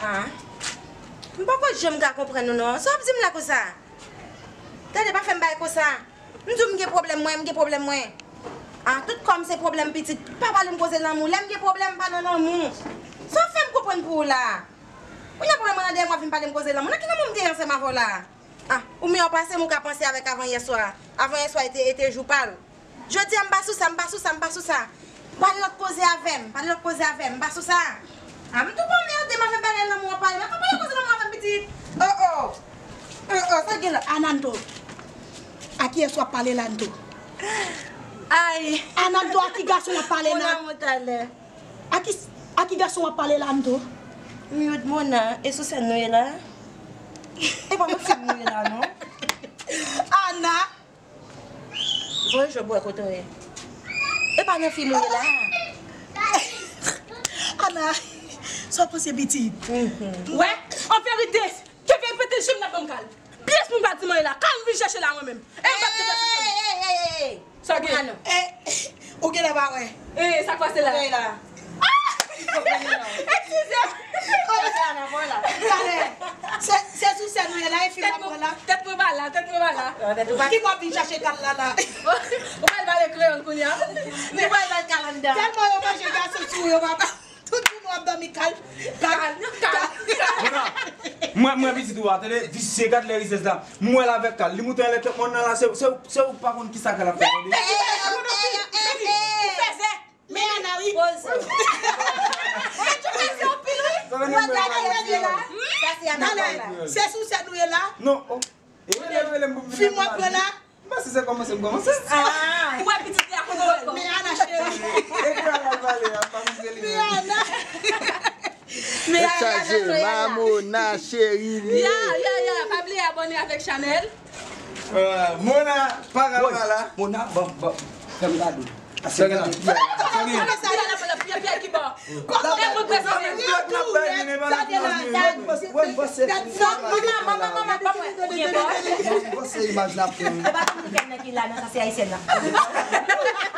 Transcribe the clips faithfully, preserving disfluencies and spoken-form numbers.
Ah. M poko janm ka konprann nou non. Sa w ap di m la konsa? Tande, pa fè m bagay konsa. M di w m gen pwoblèm mwen, m gen pwoblèm mwen. Ah, tout kò m se pwoblèm pitit. Pa pale m koze lanmou. Lè m gen pwoblèm, m pa nan lanmou. Sa w fè m konprann pou ou la? Kounye a pwoblèm mwen nan dèyè m w ap vin pale m koze lanmou. Nan ki lanmou m te ye ansanm avè w la? Ah, ou miyò pase m ou ka panse avèk avan yè swa. Avan yè swa e te, e te jou pa l. Jodi a m pa sou sa, m pa sou sa, m pa sou sa. Pale lòt koze avè m, pale lòt koze avè m, m pa sou sa. Ah, m tou pa anmède m avèk bagay lanmou w ap pale. Mwen pa pale koze lanmou avè m pitit. Oh, oh. Oh, oh, sa gen la? Ananto. A kiyès w ap pale la, Anto? Ay. Ananto, a ki gason w ap pale la? Mon amour talè. A ki, a ki gason w ap pale la, Anto? Miyot Mona, e sou sèn nou ye la? E pa nan fim nou ye la, non? Ana! Voye jwèt bwè kote w ye. E pa nan fim ou ye la? Ana, sa w panse pitit? Wè, an verite, te vin pete je m nan ban m kal. Pyès moun pa di mwen ye la, kal m vin chèche la mwen menm. E m pa t Ey, ey, ey, ey, ey. Sa gen? Ou genlè pa nou. Eh, ou genlè pa wè. Eh, sa k pase la? Ou genlè la. Ah! Eskize m. Talè, se, se sou sèn nou ye la, e fim ap pran la. Tèt mwen pa la, tèt mwen pa la. Ki bò w ap vin chache kal la la? Ou pral bale kreyòl kounye a. Ou pral bale kal anndan. Tèlman yo manje gason sou yo, papa. Tout jounen w ap dòmi kal, kal, kal, kal. Mona, mwen, mwen pitit ou a, tande, visye, gad lè rizèz la. M wè l avèk kal. Li moute anlè tèt mòn nan la, se, se, se ou k pa konn kisa kal ap fè, tande. Ou fè zè. Men Ana, wi. Poze. Ou fè zè anpil, wi. Sa se Ana. Talè, se sou sèn nou ye la? Non, oh. E rele, rele m pou m vin. Fim w ap pran la? M panse se kòmanse m kòmanse. Ah, ou wè pitit li a konn wè kò. Men Ana cheri. E kè a l al pale a, m pa konn se li menm. Men Ana. Men Ana chaje, Mona cheri li ye. Ya, ya, ya, pa bliye abòne avèk chanèl. Ah, Mona, pa ka pa la. Mona, bon, bon. Fè m gade w. Sa gen nan? Sa gen? Sa gen nan? Pyè, pyè ki bò? Kote mwen prezante? Sa gen nan? Sa gen nan? Manman, manman, manman, ban mwen. Ou gen bò? Pase imaj n ap pran. E pa konn kèm nan ki la, non, sa se ayisyèn nan.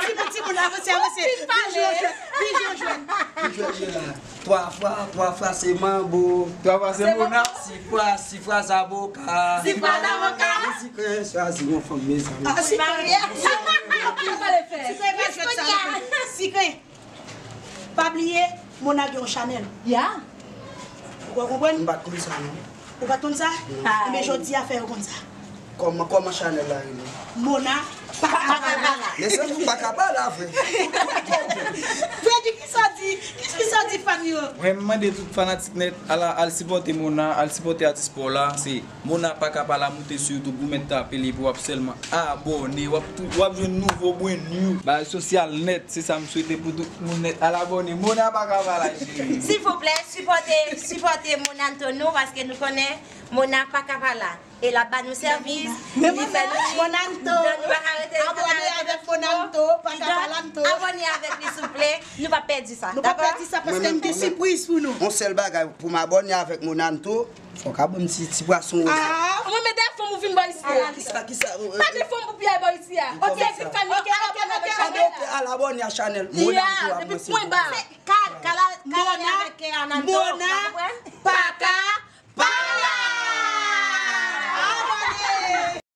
Timoun, timoun, avanse, avanse. Vin jwe, vin jwe. Vin jwe la. Twa fwa, twa fwa se manbo. Twa fwa se Mona. Sis fwa, sis fwa zaboka. Sis fwa zaboka. Mwen sikren chwazi yon fanm, mezanmi. Ah, sikren. Sikren pa jwèt sa. Sikren. Pa bliye, Mona gen yon chanèl. Ya. Ou konprann? M pa t konn sa, non. Ou pa t konn sa? Non. Ebyen, jodi a fè yo konn sa. Kòman, kòman chanèl la rele? Mona pa ka pa la. Mezanmi, ou pa ka pa la vre. Fredi, kisa w di? Kisa w di fan yo? Mwen, m mande tout fanatik nèt, al, al sipòte Mona, al sipòte atis pa w la. Se Mona pa ka pa la, moute sou YouTube, ou mèt tape li, epi w ap sèlman abòne, w ap tou, w ap jwenn nouvo brand new. Bagay sosyal nèt, se sa m swete pou tout moun nèt. Al abòne, Mona pa ka pa la, cheri. Silvouplè, sipòte, sipòte Mona Antonou, paske nou konnen Mona pa ka pa la. E l ap ba nou sèvis, li fè nou ri. Donk, nou pa ka rete nan abòne avèk Monanto, pa ka pa Lanto. Abòne avèk li, souple. Nou p ap pèdi sa, dakò? Nou p ap pèdi sa, paske nou gen sipriz pou nou. Yon sèl bagay, pou m abòne avèk Monanto, fò w ka ban m ti, ti pwason woz la. Ah, mwen, men dèyè fanm ou vin bò isi a. Kisa, kisa? Pa gen fanm pou piyay bò isi a. Ok, ok, ok, ok, ok. Al abòne a chanèl Monanto a mwen, silvouplè. Kal, kal, kal ale avèk, eh, Ananto, w konprann?